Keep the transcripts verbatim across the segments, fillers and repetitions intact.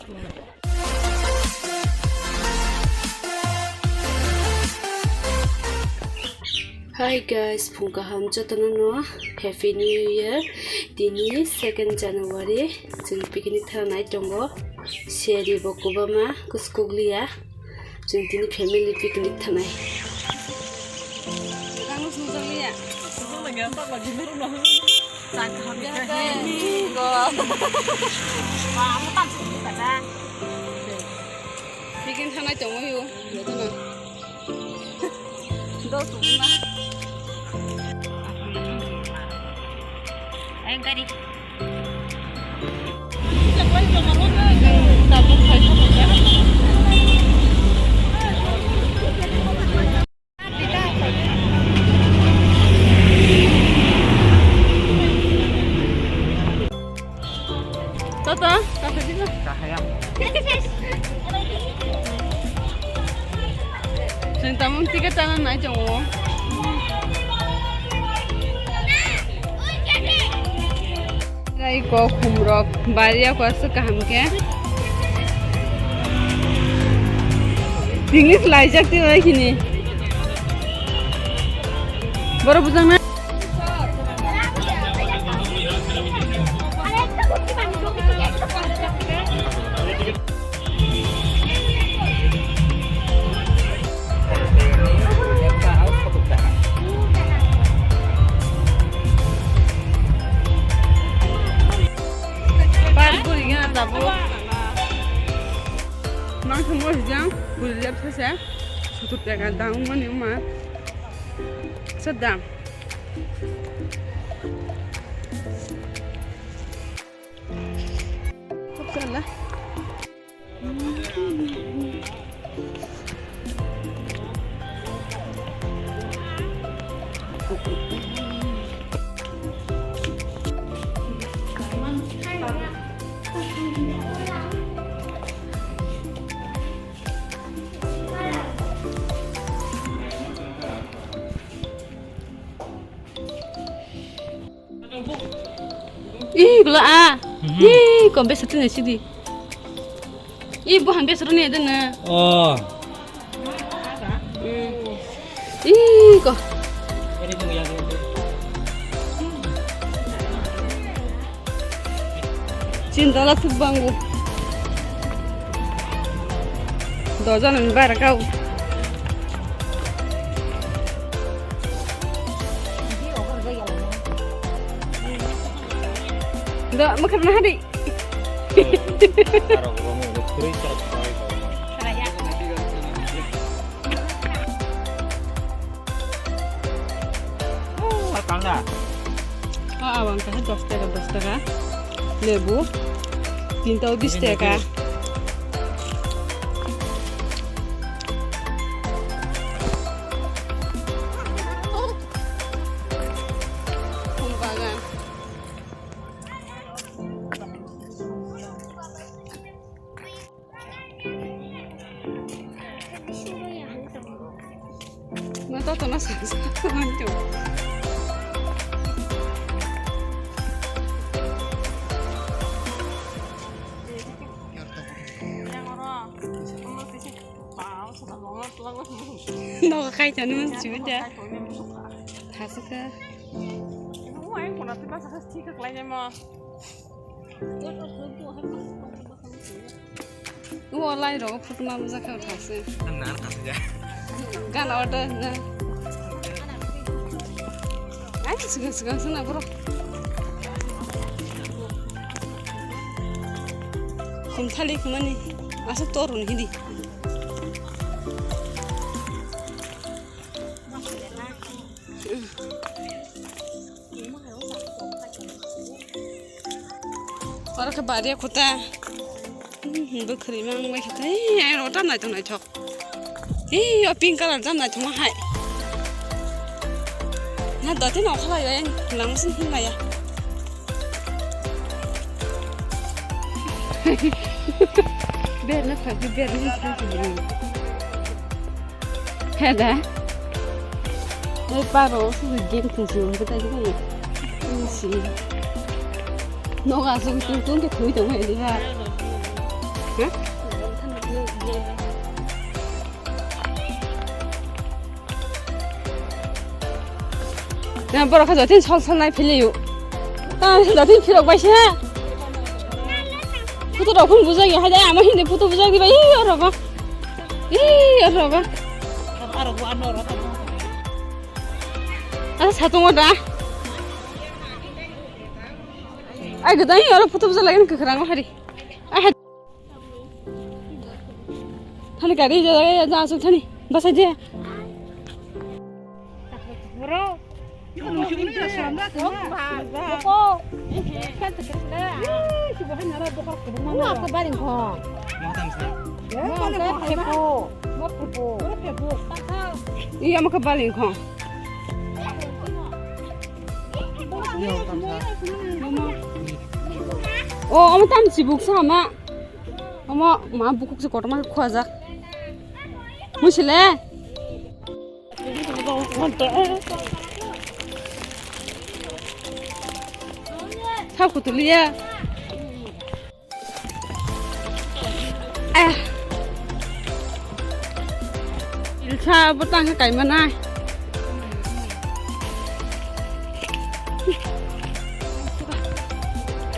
Hi guys, phung kaham jotono no Happy New Year. Tini second January, chwng picnic thangnai tongo. Seri bo kubama kuskukliya. Chwng tini family picnic thangnai. Picnic thangnai tongo yo, jotono. Dos uma. Ayo gari. Toto, kafe dino. Kahaya. Chwng tamung ticket tana nai tongo. Rai ko khumrok, bariya ko aswk kaham khe. English laijak twi bai khini. Borok bujang na. Park guri gana tabuk. Mang thangma hijang, guri lep sese. Sutur tega dang mani ma. Sedang. Kok salah. Ih, gula ah. Mhm. Ih, kok besa tini sidi. Ih, buhan besa roni ada na. Oh. Hmm. Ih, kok. Chinta la thuk bangu. Dojan ni bara kau. Da, makan na hari. Arok romo, kuri chak. Ah, abang kah dos taka, dos taka. Lebu. Tinta bis taka. Bagan. Ma to to na sa sa to man to. No kai to ni man chu da. Thasa ka. O lai rok photo ma bujak khe thase. Gan order na. Ai, sigang sigang suna bro. Kum thali kumani. Asa torun hindi. Oro khe bariya kota. Hmm, bwkhwrwi mang bai khe tei, ai ro tam naithok naithok. Ee, o pink color tam naithok ma hai. Na dati no khala ya, lang sin hin la ya. Ber na phagi, ber na phagi. Heda. Oi paro, su game thung si, heda di. Si. Noga su tung tung ke thui tung hedi ha. Na borok kha jotin sol sol nai philiyo. Ta jotin phirok bai se. Putu rok phun bujai ya, hai ama hindi putu bujai di bai, ih, oro ba. Ih, oro ba. Asa satung da. Ai, gedai oro putu bujai lagi ke kerang hari. Ai, thani gari ja, ja, ja, asuk thani. Basa je. Iya, maka baling kong. O, omo tam chibuk sa ma. Omo ma bukuk se kotorma khe khua jak. Musile. Sab kutuliya. Eh. Ilsa botang khe kaima nai.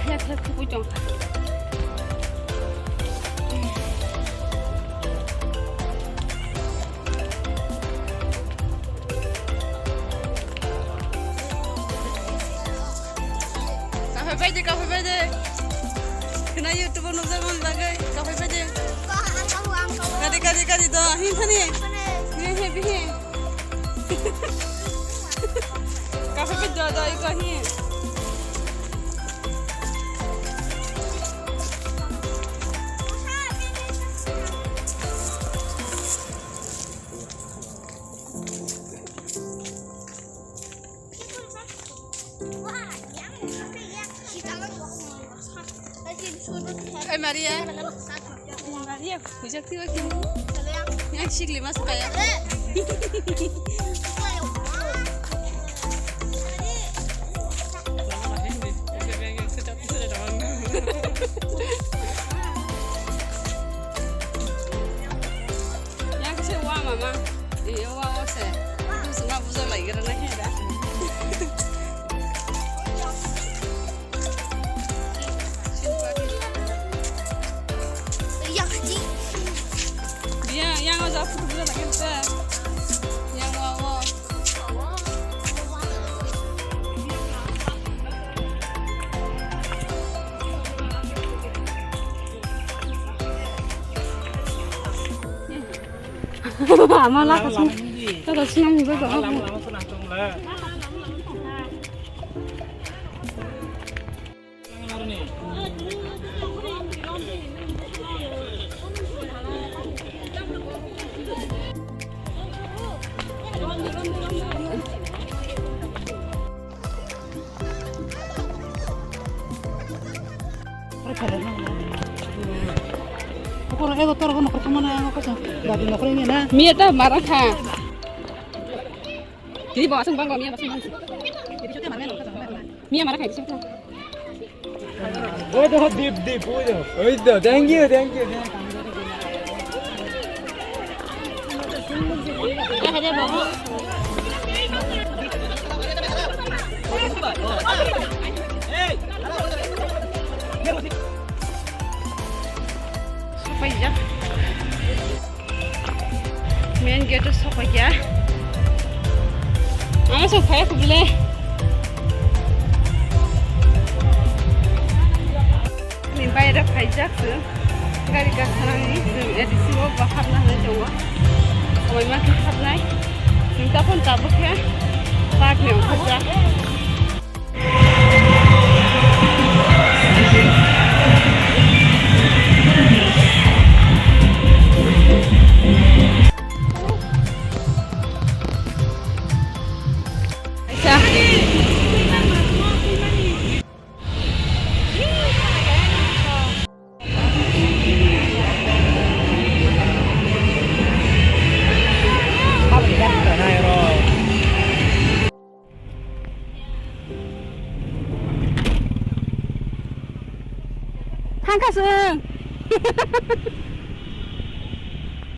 Thep thep thupui tong. Kaphai bai de, kaphai bai de. Khna YouTube o nukjakmani bagwi kaphai bai de. Kadi, kadi, kadi do, hin thani. He, he, bihi. Kaphai bai do, do, iko hin. Ai, Maria. Maria, khuijak tiwa kini. Yang sikli mas kaya. Yang khe wa mama. Iyo wa wa se. Itu semua bujak lagi karena khe da. Yang kecil. Dia yang aja aku bujak lagi se. Yang wa wa. Ama laka sung. Tata sinang ni baba. Miya ta mara kha. Tini bawa sung bang, miya bawa sung bang. Miya mara kha. Oi to, dip, dip, oi to. Oi to, thank you, thank you, thank you. Main gate o sokphaikha. Ano sokphai kubule. Ni baire phaijak se. Gari gakhanani se A D C o bahar na hwnwi tongo. Oima khe habnai. Sing taphon tabuk khe park ni ongkhorjak. Thangkha chwng.